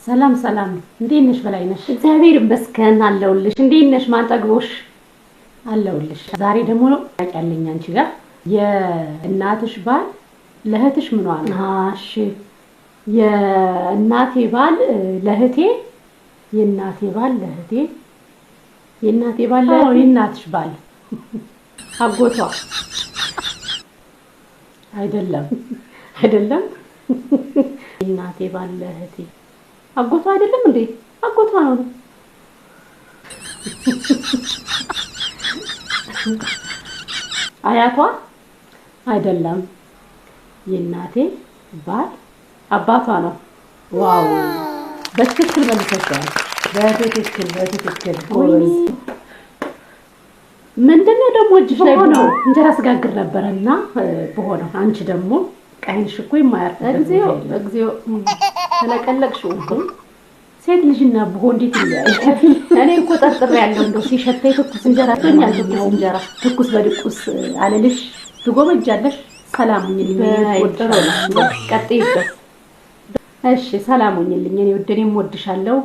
ሰላም ሰላም፣ እንዴት ነሽ በላይነሽ? እግዚአብሔር ይመስገን አለሁልሽ። እንዴት ነሽ ማንጠግቦሽ? አለሁልሽ። ዛሬ ደግሞ ጥያቄ አለኝ አንቺ ጋር። የእናትሽ ባል ለእህትሽ ምኗ ነው? እሺ፣ የእናቴ ባል ለእህቴ፣ የእናቴ ባል ለእህቴ፣ የእናቴ ባል ለእህቴ፣ የእናትሽ ባል አጎቷ አይደለም? አይደለም። የእናቴ ባል ለእህቴ አጎቷ አይደለም እንዴ? አጎቷ ነው። አያቷ አይደለም። የእናቴ ባል አባቷ ነው። Wow፣ በትክክል መልሰሻል። በትክክል በትክክል። ጎበዝ። ምንድነው ደግሞ እጅሽ ላይ ሆነው? እንጀራ ስጋግር ነበረና በሆነው። አንቺ ደግሞ ቀይንሽ እኮ የማያርፍበት። እግዚኦ እግዚኦ፣ ተለቀለቅሽው እኮ። ሴት ልጅና ብሆ እንዴት ይለያያል? እኔ እኮ ጠርጥሬ ያለው እንደው ሲሸተኝ ትኩስ እንጀራ ቶኛል። ትኩስ እንጀራ ትኩስ በድቁስ አልልሽ ትጎመጃለሽ። ሰላም ሁኚልኝ። ቀጥይበት። እሺ፣ ሰላም ሁኚልኝ። እኔ ውድ፣ እኔም እወድሻለሁ።